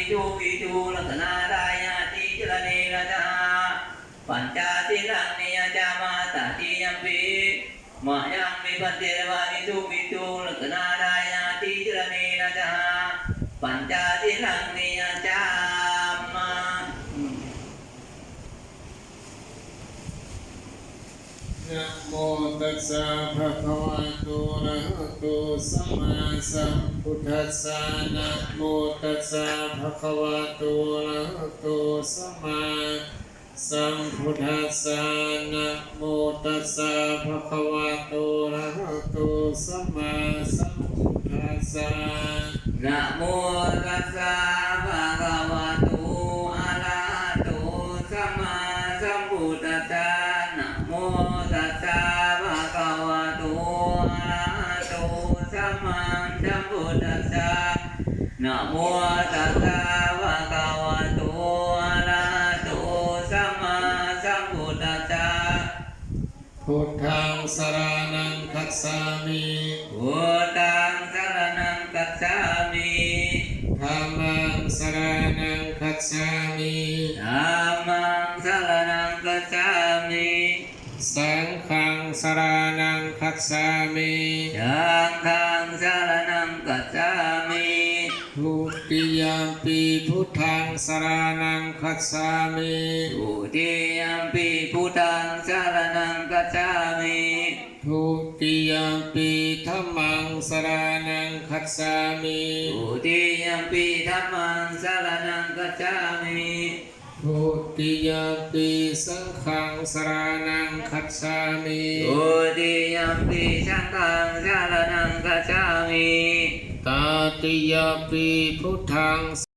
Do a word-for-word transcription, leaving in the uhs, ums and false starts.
Sukhī suratanañca ñātidhammena saha pañca sīlāni yācāma. Tatiyampi mayaṃ nibbindetha bhāseti. Sukhī suratanañca ñātidhammena saha pañca sīlāni yācāma. Namo tassa bhagavato arahato sammāsambuddhassa. Namo tassa bhagavato arahato sammāsambuddhassa. Namo tassa bhagavato arahato sammāsambuddhassa. Namo tassa bhagavato arahato sammāsambuddhassa. Namo tassa bhagavato arahato sammāsambuddhassa. Namo tassa bhagavato arahato sammāsambuddhassa. Buddhaṃ saraṇaṃ gacchāmi. Buddhaṃ saraṇaṃ gacchāmi. Dhammaṃ saraṇaṃ gacchāmi. Dhammaṃ saraṇaṃ gacchāmi. Saṅghaṃ saraṇaṃ gacchāmi. Saṅghaṃ saraṇaṃ gacchāmi. Dutiyampi buddhaṃ saraṇaṃ gacchāmi. Dutiyampi buddhaṃ saraṇaṃ gacchāmi. Dutiyampi dhammaṃ saraṇaṃ gacchāmi. Dutiyampi dhammaṃ saraṇaṃ gacchāmi. Dutiyampi saṅghaṃ saraṇaṃ gacchāmi. Dutiyampi saṅghaṃ saraṇaṃ gacchāmi. Tatiyampi buddhaṃ